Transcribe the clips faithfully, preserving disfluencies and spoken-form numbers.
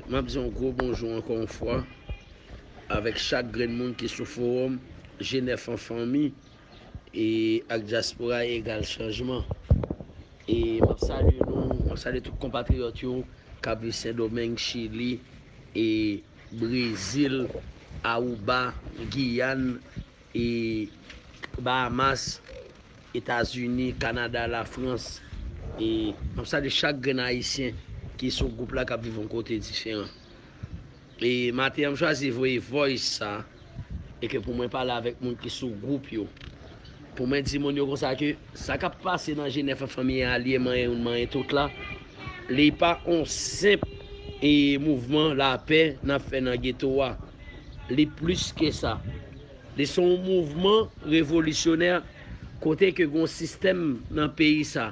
M ap di yon gwo bonjou ankò yon fwa avèk chak grenn moun ki sou fowòm G nèf an fanmi e ak dyaspora egal chanjman. E m ap salye nou, m ap salye tout konpatriyòt yo k ap viv Sendomeng, Chili, e Brezil, Aruba, Giyàn, e Bahamas, Etazini, Kanada, Lafrans. E m ap salye chak grenn Ayisyen ki sou gwoup la k ap viv yon kote diferan. E maten an, m chwazi voye voice sa, e ke pou mwen pale avèk moun ki sou gwoup yo. Pou mwen di moun yo konsa ke sa k ap pase nan G nèf an fanmi alye manyen youn manyen tout la, li pa on senp e mouvman lapè n ap fè nan geto a. Li plis ke sa. Li se yon mouvman revolisyonè kote ke gon sistèm nan peyi sa,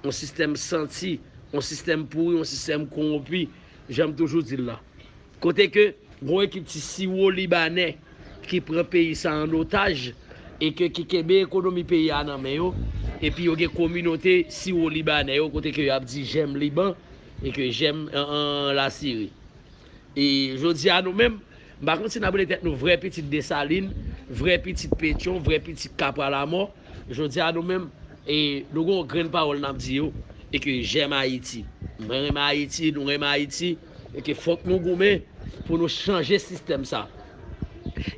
yon sistèm santi, yon sistèm pouri, yon sistèm kowonpi. Jan m toujou di l la. Kote ke gon ekip ti siwo libanè ki pran peyi sa an otaj e ke ki kenbe ekonomi peyi a nan men yo, epi yo gen kominote siwo libanè yo kote ke y ap di j'aime Liban e ke j'aime an, an Lasiri. E jodi a nou menm, m pa konn si n ap rele tèt nou vrè pitit Desalin, vrè pitit Petyon, vrè pitit Kapwa Lamò. Jodi a nou menm, e nou gon grenn pawòl n ap di yo, e ke j'aime Ayiti. Mwen renmen Ayiti, nou renmen Ayiti, e ke fòk nou goumen pou nou chanje sistèm sa.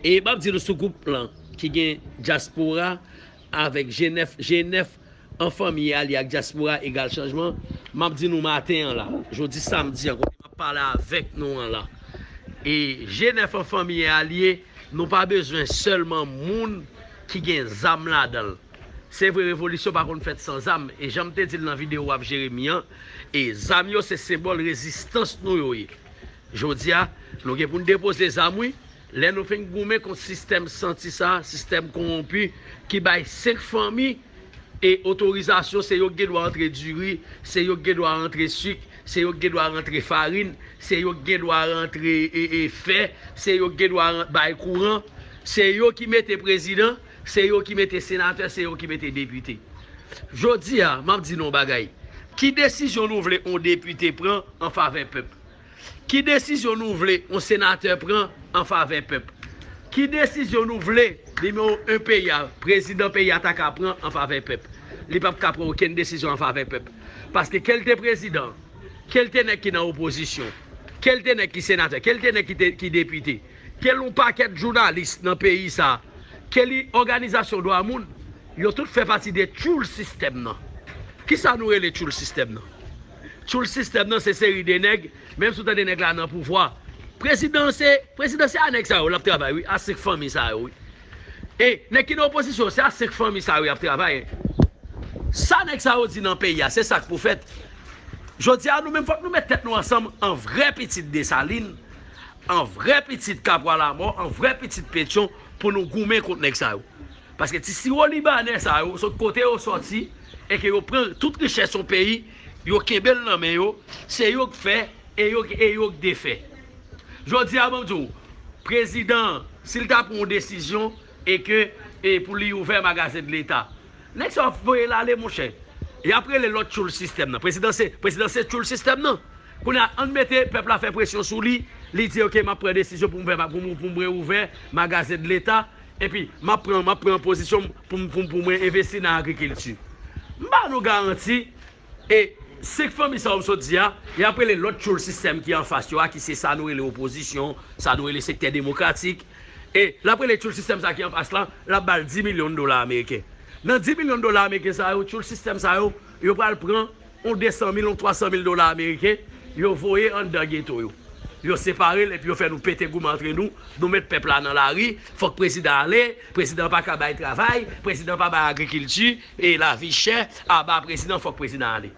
E m ap di nou sou gwoup lan ki gen dyaspora avèk G nèf, G nèf an fanmi alye ak dyaspora egal chanjman, m ap di nou maten an la, jodi samdi an, kote m ap pale avèk nou an la. E G nèf an fanmi alye, nou pa bezwen sèlman moun ki gen zam ladan l. Se vre, revolisyon pa konn fèt san zam, e jan m te di l nan videyo W A P Jeremi an, e zam yo se senbòl rezistans nou yo ye. Jodi a, nou gen pou n depoze zam, wi. Lè nou fin goumen kont sistèm santi sa, sistèm kowonpi, ki bay senk fanmi e otorizasyon, se yo ki gen dwa rantre diri, se yo ki gen dwa rantre sik, se yo ki gen dwa rantre farin, se yo ki gen dwa rantre e, e, fè, se yo ki gen dwa ran- bay kouran, se yo ki mete prezidan, se yo ki mete senatè, se yo ki mete depite. Jodi a, m ap di nou yon bagay. Ki desizyon nou vle yon depite pran an favè pèp? Ki desizyon nou vle yon senatè pran an favè pèp? Ki desizyon nou vle nimewo en peyi a, prezidan peyi a ta ka pran an favè pèp? Li p ap ka pran okenn desizyon an favè pèp. Paske ke l te prezidan, ke l te nèg ki nan opozisyon, ke l te nèg ki senatè, ke l te nèg ki, te, ki depite, ke l yon pakèt jounalis nan peyi sa, ke li òganizasyon dwa moun, yo tout fè pati de tchoul sistèm nan. Kisa nou rele tchoul sistèm nan? Tchoul sistèm nan se seri de nèg, menm si w tande nèg la nan pouvwa, prezidan se, prezidan se a nèg sa yo l ap travay, wi, a senk fanmi sa yo, wi. E nèg ki nan opozisyon, se a senk fanmi sa yo y ap travay. Sa nèg sa yo di nan peyi a, se sa k pou fèt. Jodi a, nou menm, fòk nou met tèt nou ansanm an vrè pitit Desalin, an vrè pitit Kapwa Lamò, an vrè pitit Petyon pou nou goumen kont nèg sa yo. Paske ti siwo libanè sa yo, sot kote yo sòti, e ke yo pran tout richès yon peyi, yo kenbe l nan men yo, se yo k fè, e yo, e yo k defè. Jodi a, ban m di w, prezidan an, si l ta pran yon desizyon, e ke, e pou li ouvè magazen de leta, nèg sa yo ap voye l ale, monchè. Y ap rele lòt tchoul sistèm nan. Prezidan se, prezidan se tchoul sistèm nan. Kounye a, ann mete pèp la fè presyon sou li, li di, "Ok, m ap pran desizyon pou m fè, pou m, pou m reouvè magazen de leta, epi m ap pran, m ap pran pozisyon pou m, pou m, pou mwen envesti nan agrikilti." M ba nou garanti, e senk fanmi sa yo m sot di a, y ap rele lòt tchoul sistèm ki anfas yo a, ki se sa nou rele opozisyon, sa nou rele sektè demokratik. E l ap rele tchoul sistèm sa ki anfas lan, l ap ba l dis milyon dola ameriken. Nan dis milyon dola ameriken sa yo, tchoul sistèm sa yo, yo pral pran yon de san mil, yon twa san mil dola ameriken, yo voye anndan geto yo. Yo separe l epi yo fè nou pete goumen antre nou, nou met pèp la nan lari, fòk prezidan ale, prezidan pa ka bay travay, prezidan pa bay agrikilti, e lavi chè, aba prezidan, fòk prezidan ale.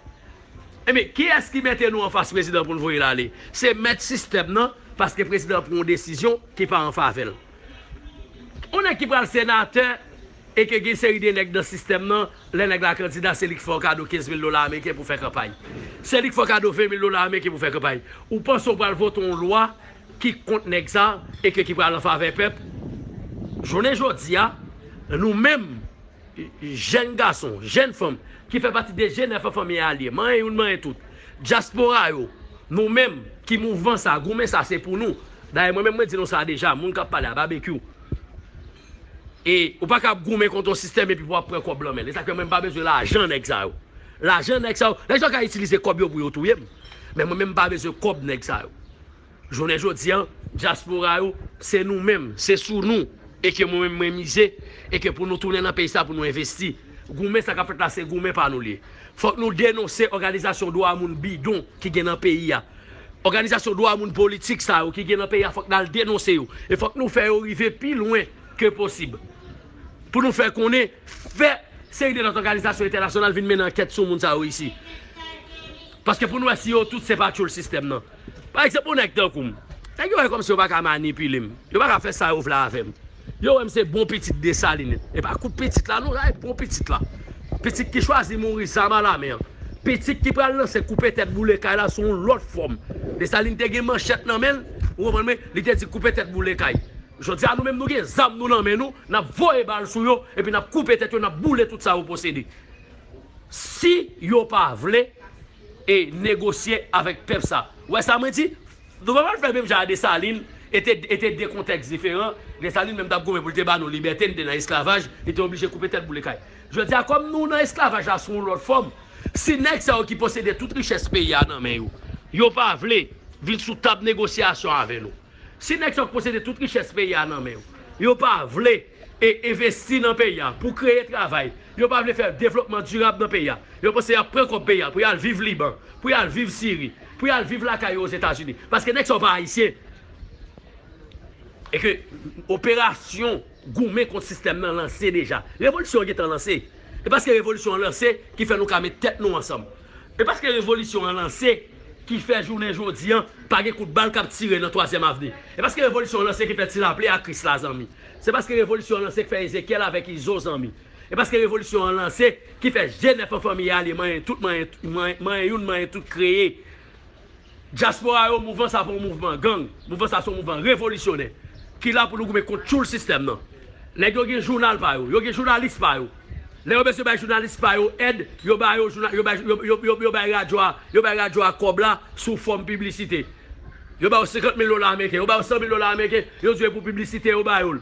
Ebyen, kiyès ki mete nou anfas prezidan pou n voye l ale? Se mèt sistèm nan, paske prezidan pran yon desizyon ki pa an favè l. Yon nèg ki pral senatè e ke gen seri de nèg nan sistèm nan, lè nèg la kandida, se li k fè w kado kenz mil dola ameriken pou fè kanpay. Se li k fè w kado ven mil dola ameriken pou fè kanpay. Ou panse w pral vote yon lwa ki kont nèg sa e ke ki pral an favè pèp? Jounen jodi a, nou menm, jèn gason, jèn fanm, ki fè pati de G nèf an fanmi alye, manyen youn, manyen tout, dyaspora yo, nou menm, ki mouvman sa, goumen sa se pou nou. Dayè, mwen menm mwen di nou sa deja, moun k ap pale a Babekyou. E ou pa ka ap goumen kont yon sistèm epi pou w ap pran kòb lan men l. E sa k fè mwen m pa bezwen lajan nèg sa yo. Lajan nèg sa yo, nèg sa yo ka itilize kòb yo pou yo touye m. Men mwen menm m pa bezwen kòb nèg sa yo. Jounen jodi a, dyaspora yo, se nou menm, se sou nou, e ke mwen menm mwen mize, e ke pou nou tounen nan peyi sa pou nou envesti. Goumen sa k ap fèt la, se goumen pa nou l ye. Fòk nou denonse òganizasyon dwa moun bidon ki gen nan peyi a. Òganizasyon dwa moun politik sa yo ki gen nan peyi a, fòk n al denonse yo. E fòk nou fè yo rive pi lwen ke posib. Pou nou fè konnen, fè seri de lòt òganizasyon entènasyonal vin mennen ankèt sou moun sa yo isi. Paske pou nou wè si yo tout se pa tchoul sistèm nan. Pa egzanp, yon nèg tankou m. Nèg yo wè kòmsi yo pa ka manipile m. Yo pa ka fè sa yo vle avè m. Yo wè m se bon pitit Desalin. E pa kout pitit la non, sa e bon pitit la. Pitit ki chwazi mouri zam alamen an. Pitit ki pral lanse koupe tèt boule kay la sou yon lòt fòm. Desalin te gen manchèt nan men l, ou konprann mwen, li te di koupe tèt boule kay. Jodi a nou menm nou gen zam nou nan men nou, n ap voye bal sou yo, epi n ap koupe tèt yo, n ap boule tout sa yo posede. Si yo pa vle e negosye avèk pèp sa. Ou wè sa mwen di? Nou pa pral fè menm jan a Desalin, e te, e te de kontèks diferan. Desalin menm t ap goumen pou l te ba nou libète, n te nan esklavaj, li te oblije koupe tèt boule kay. Jodi a, kòm nou nan esklavaj la sou yon lòt fòm, si nèg sa yo ki posede tout richès peyi a nan men yo, yo pa vle vin sou tab negosyasyon avè nou, si nèg sa yo ki posede tout richès peyi a nan men yo, yo pa vle e envesti nan peyi a pou kreye travay, yo pa vle fè devlopman dirab nan peyi a, yo panse y ap pran kòb peyi a pou y al viv Liban, pou y al viv Siri, pou y al viv lakay yo Ozetazini. Paske nèg sa yo pa ayisyen. E ke operasyon goumen kont sistèm nan lanse deja. Revolisyon an gentan lanse. E paske revolisyon an lanse ki fè nou ka met tèt nou ansanm. E paske revolisyon an lanse ki fè jounen jodi an pa gen kout bal k ap tire nan Twazyèm Avni. E paske revolisyon an lanse ki fè Ti Lapli a Kris la zanmi. Se paske revolisyon an lanse ki fè Ezekyèl avèk Izo zanmi. E paske revolisyon an lanse ki fè Jenèf an fanmi ale manyen tout, manyen, manyen, manyen youn, manyen tout kreye. Dyaspora yo, mouvman sa pa yon mouvman gang. Mouvman sa se yon mouvman revolisyonè ki la pou nou goumen kont tchoul sistèm nan. Nèg yo gen jounal pa yo, yo gen jounalis pa yo. Lè yo bezwen bay jounalis pa yo èd, yo ba yo jounal, yo bay, yo, yo, yo, yo bay radyo a, yo bay radyo a kòb la sou fòm piblisite. Yo ba yo senkant mil dola ameriken, yo ba yo san mil dola ameriken, yo di yo e pou piblisite yo ba yo l.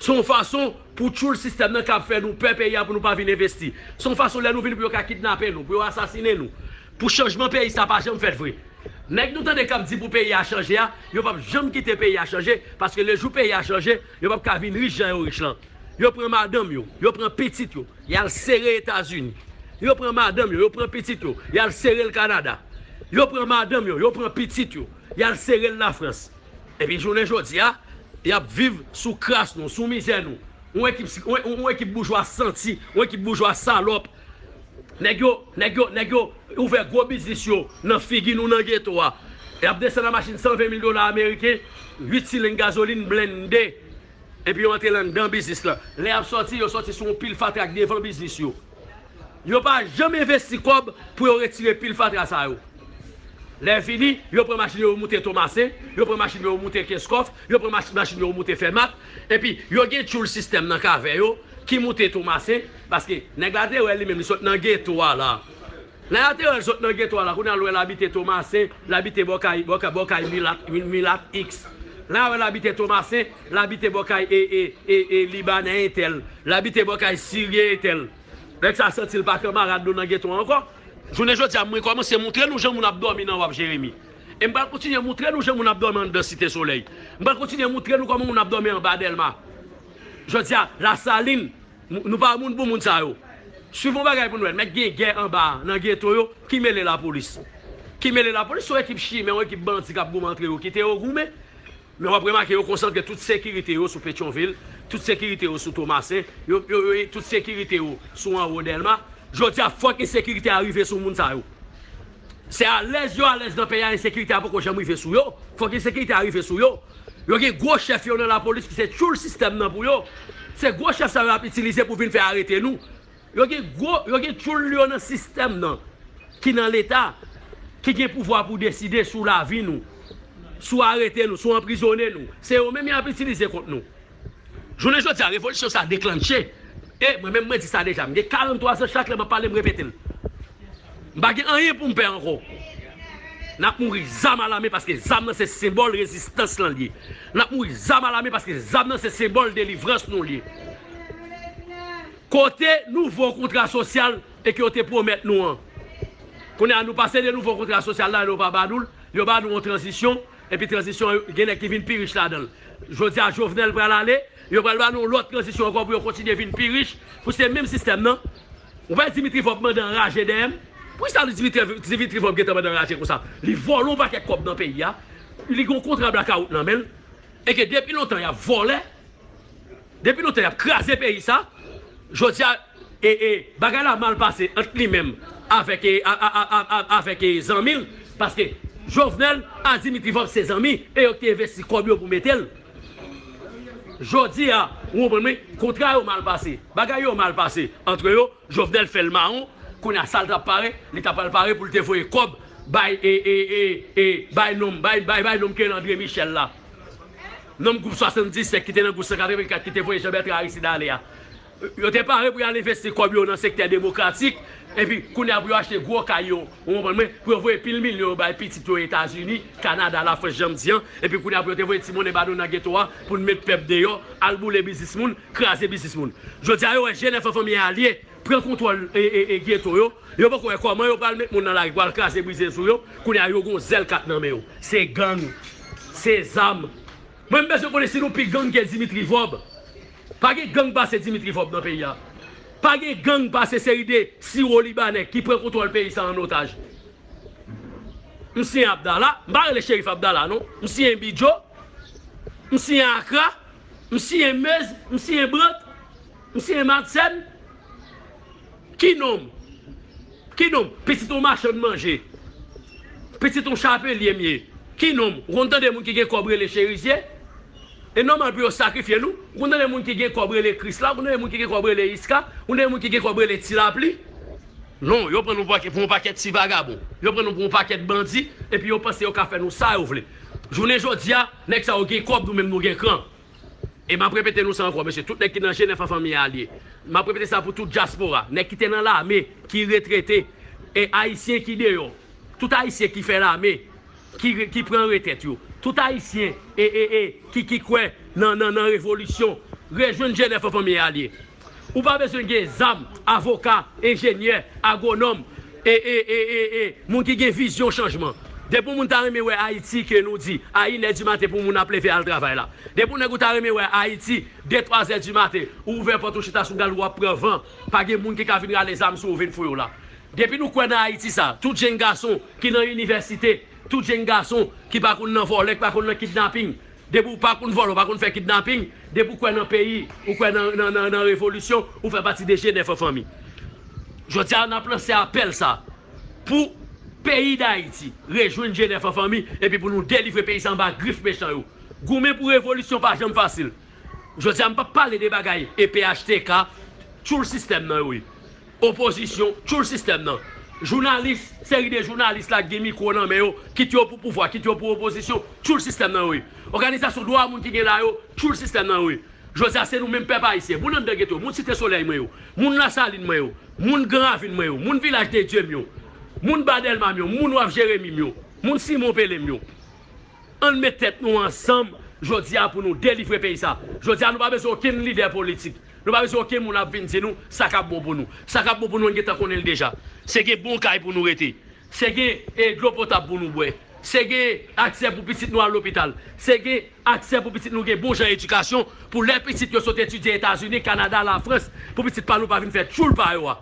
Se yon fason pou tchoul sistèm nan k ap fè nou pè peyi a pou nou pa vin envesti. Se yon fason lè nou vini pou yo ka kidnape nou, pou yo asasinen nou. Pou chanjman peyi sa pa janm fèt vre. Nèg nou tande k ap di pou peyi a chanje a, yo p ap janm kite peyi a chanje, paske lejou peyi a chanje, yo p ap ka vin rich jan yo rich lan. Yo pran madanm yo, yo pran pitit yo, y al sere Etazini. Yo pran madanm yo, yo pran pitit yo, y al sere l Kanada. Yo pran madanm yo, yo pran pitit yo, y al sere l Lafrans. Epi jounen jodi a, y ap viv sou kras nou, sou mizè nou. Yon ekip, yon, yon ekip boujwa santi, yon ekip boujwa salòp. Nèg yo, nèg yo, nèg yo ouvè gwo biznis yo nan figi nou nan geto a. Y ap desann an machin san ven mil dola ameriken, uit silend gazolin blende. Epi yo antre l anndan biznis lan. Lè y ap sòti, yo sòti sou yon pil fatra k devan biznis yo. Yo pa janm envesti kòb pou yo retire pil fatra sa yo. Lè fini, yo pran machin yo, yo moute Tomasen, yo pran machin yo, yo moute Kenskòf, yo pran mach-, machin yo, yo moute Fèmat, epi yo gen tchoul sistèm nan k avè yo, ki moute Tomasen, paske nèg la te wè li menm, li sot nan geto a la. Nèg la te wè l sot nan geto a la, kounye a l wè l abite Tomasen, l abite bò kay, bò kay, bò kay milat, milat X. Nèg la wè l abite Tomasen, l abite bò kay e, e, e, e Libanè entèl, l abite bò kay Siryen entèl. Nèg sa santi l pa kanmarad nou nan geto a ankò. Jounen jodi a, mwen kòmanse montre nou jan moun ap dòmi nan Wap Jeremi. E m pral kontinye montre nou jan moun ap dòmi anndan Site Solèy. M pral kontinye montre nou kòman moun ap dòmi anba Dèlma. Jodi a, Lasalin, nou pa moun pou moun sa yo. Swiv yon bagay pou n wè. Mèt gen gè anba a, nan geto yo, ki mele lapolis. Ki mele lapolis, se yon ekip chimè, yon ekip bandi k ap goumen antre yo, kite yo goumen. Men w ap remake yo konsantre tout sekirite yo sou Petyonvil, tout sekirite yo sou Tomasen, yo, yo, yo, tout sekirite yo sou anwo Dèlma. Jodi a, fòk ensekirite a rive sou moun sa yo. Se alèz yo alèz nan peyi a, ensekirite a poko janm rive sou yo. Fòk ensekirite a rive sou yo. Yo gen gwo chèf yo nan lapolis ki se tchoul sistèm nan pou yo. Se gwo chèf sa yo ap itilize pou vin fè arete nou. Yo gen gwo, yo gen tchoul yo nan sistèm nan, ki nan Leta, ki gen pouvwa pou deside sou lavi nou, sou arete nou, sou anprizonnen nou. Se yo menm y ap itilize kont nou. Jounen jodi a, revolisyon sa a deklanche. E mwen menm, mwen di sa deja. M gen karanntwa zan, chak lè m ap pale, m repete l. M pa gen anyen pou m pè ankò. N ap mouri zam alamen paske zam nan se senbòl rezistans lan l ye. N ap mouri zam alamen paske zam nan se senbòl delivrans nou l ye. Kote nouvo kontra sosyal e ke yo te pwomèt nou an? Kounye a nou pase de nouvo kontra sosyal la, yo pa ba nou l, yo ba nou yon tranzisyon, epi tranzisyon an, gen nèg ki vin pi rich ladan l. Jodi a, Jovenel pral ale, yo pral ba nou yon lòt tranzisyon ankò pou yo kontinye vin pi rich, pou se menm sistèm nan. Ou pa wè Dimitri Vorbe mande anraje dèyè m? Poukisa Dimitri, Dimitri Vorbe gentan mande anraje konsa? Li vòlè yon pakèt kòb nan peyi a, li gen yon kontra blakawout nan men l, e ke depi lontan y ap vòlè, depi lontan y ap kraze peyi sa, jodi a, e, e, bagay la mal pase ant li menm avèk, e, a, a, a, a, a, avèk, e, zanmi l, paske Jovenel a Dimitri Vorbe se zanmi, e yo ki te envesti kòb yo pou mete l. Jodi a, ou konprann mwen, kontra yo mal pase, bagay yo mal pase ant yo, Jovenel fè l mawon, kounye a sa l t ap pare, li ta pral pare pou l te voye kòb bay, e, e, e, e, bay nonm, bay, bay, bay nonm ke André Michel la. Nonm gwoup swasanndisèt ki te nan gwoup san katrevenkat ki te voye Jean Bertrand Aristide ale a. Yo te pare pou y al envesti kòb yo nan sektè demokratik, epi kounye a pou yo achte gwo kay yo, ou konprann mwen, pou yo voye pil milyon yo bay pitit yo Etazini, Kanada, Lafrans, jan m di an, epi kounye a pou yo te voye ti monnen ba nou nan geto a, pou n met pèp deyò, al boule biznis moun, kraze biznis moun. Jodi a, yo wè G nèf an fanmi alye, pran kontwòl, e, e, e, geto yo. Yo poko wè kòman yo pral met moun nan lari, pral kraze brize sou yo. Kounye a, yo gon zèl kat nan men yo. Se gang. Se zam. Mwen, m bezwen konnen si nou pi gang ke Dimitri Vorbe. Pa gen gang pase Dimitri Vorbe nan peyi a. Pa gen gang pase seri de siwo libanè ki pran kontwòl peyi sa an otaj. M siyen Abdala, m pa rele Cherif Abdala, non. M siyen Bidjo, m siyen Akra, m siyen Mez, m siyen Brant, m siyen Madsen. Ki nonm? Ki nonm? Pitit yon machann manje. Pitit yon chapelye m ye. Ki nonm? Ou konn tande moun ki gen kòb rele Cherizye? E nòmal pou yo sakrifye nou. Ou konn tande moun ki gen kòb rele Krisla, ou konn tande moun ki gen kòb rele Iska, ou konn tande moun ki gen kòb rele Ti Lapli. Non, yo pran nou pou, pou yon pakèt ti vagabon. Yo pran nou pou yon pakèt bandi, epi yo panse yo ka fè nou sa yo vle. Jounen jodi a, nèg sa yo gen kòb, nou menm nou gen kran. E m ap repete nou sa ankò, mesye, tout nèg ki nan G nèf an fanmi alye. M ap repete sa pou tout dyaspora, nèg ki te nan lame, ki retrete, e ayisyen ki deyò. Tout ayisyen ki fè lame, ki, ki pran retrèt yo. Tout ayisyen e, e, e, ki, ki kwè nan, nan, nan revolisyon. Rejwenn G nèf an fanmi alye. Ou pa bezwen gen zam, avoka, enjenyè, agwonòm, e, e, e, e, e, moun ki gen vizyon chanjman. Depi yon moun ta renmen wè Ayiti ke nou di, a inè di maten pou moun ap leve al travay la. Depi yon nèg ou ta renmen wè Ayiti, de, twa zè di maten, ou ouvè pòt ou chita sou gal ou ap pran van. Pa gen moun ki ka vin rale zam sou ou vin fouye w la. Depi nou kwè nan Ayiti sa, tout jenn gason ki nan inivèsite, tout jenn gason ki pa konn nan vòlè, ki pa konn nan kidnaping, depi w pa konn vòlè, w pa konn fè kidnaping, depi w kwè nan peyi, ou kwè nan, nan, nan, nan revolisyon, ou fè pati de G nèf an fanmi. Jodi a, n ap lanse apèl sa pou peyi Dayiti, rejwenn G nèf an fanmi, epi pou nou delivre peyi sa anba grif mechan yo. Goumen pou revolisyon pa janm fasil. Jodi a, m p ap pale de bagay E P H T K, tchoul sistèm nan yo ye. Opozisyon, tchoul sistèm nan. Jounalis, seri de jounalis la ki gen mikwo nan men yo, kit yo pou pouvwa, kit yo pou opozisyon, tchoul sistèm nan yo ye. Òganizasyon dwa moun ki gen la yo, tchoul sistèm nan yo ye. Jodi a, se nou menm pèp ayisyen, moun anndan geto, moun Site Solèy mwen yo, moun Lasalin mwen yo, moun Gran Ravin mwen yo, moun Vilaj de Dye m yo, moun Ba Dèlma m yo, moun Waf Jeremi m yo, moun Simon Pele m yo. Ann met tèt nou ansanm jodi a pou nou delivre peyi sa. Jodi a, nou pa bezwen okenn lidè politik. Nou pa bezwen okenn moun ap vin di nou sa k ap bon pou nou. Sa k ap bon pou nou, nou gentan konnen l deja. Se gen bon kay pou nou rete. Se gen, e, dlo potab pou nou bwè. Se gen aksè pou pitit nou al lopital. Se gen aksè pou pitit nou gen bon jan edikasyon, pou lè pitit yo sot etidye Etazini, Kanada, Lafrans, pou pitit pa nou pa vin fè tchoul pa yo a.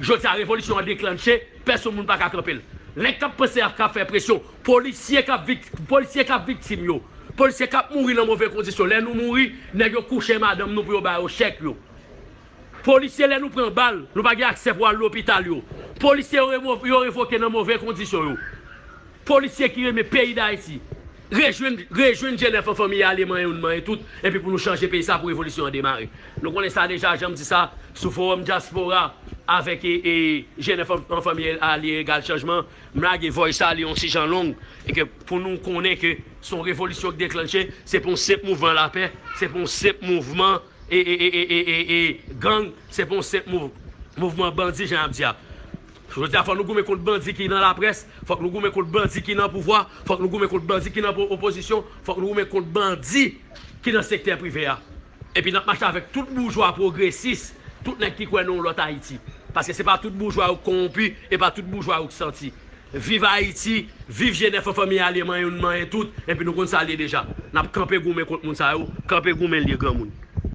Jodi a, revolisyon an deklanche, pèsonn moun pa ka kanpe l. Nèg k ap panse ap ka fè presyon, polisye k ap vik-, polisye k ap viktim yo, polisye k ap mouri nan move kondisyon. Lè nou mouri, nèg yo kouche madanm nou pou yo ba yo chèk yo. Polisye, lè nou pran bal, nou pa gen aksè pou al lopital yo. Polisye, yo remo-, yo revoke nan move kondisyon yo. Polisye ki renmen peyi Dayiti, rejwenn, rejwenn G nèf an fanmi alye, manyen youn, manyen tout, epi pou nou chanje peyi sa, pou revolisyon an demare. Nou konnen sa deja, jan m di sa, sou Fowòm Dyaspora, avèk, e, e, G nèf an, an fanmi alye egal chanjman, m lage voice sa, li yon ti jan long, e ke pou nou konnen ke se yon revolisyon ki deklanche, se pa yon senp mouvman lapè, se pa yon senp mouvman e, e, e, e, e, e, e, gang, se pa yon senp mouv-, mouvman bandi, jan y ap di a. Jodi a, fòk nou goumen kont bandi ki nan laprès, fòk nou goumen kont bandi ki nan pouvwa, fòk nou goumen kont bandi ki nan po- opozisyon, fòk nou goumen kont bandi ki nan sektè prive a. Epi n ap mache avèk tout boujwa pwogresis, tout nèg ki kwè nan yon lòt Ayiti. Paske se pa tout boujwa yo k kowonpi, e pa tout boujwa yo k santi. Viv Ayiti, viv G nèf an, fanmi ale manyen youn manyen tout, epi nou konn sa l ye deja. N ap kanpe goumen kont moun sa yo, kanpe goumen l ye granmoun.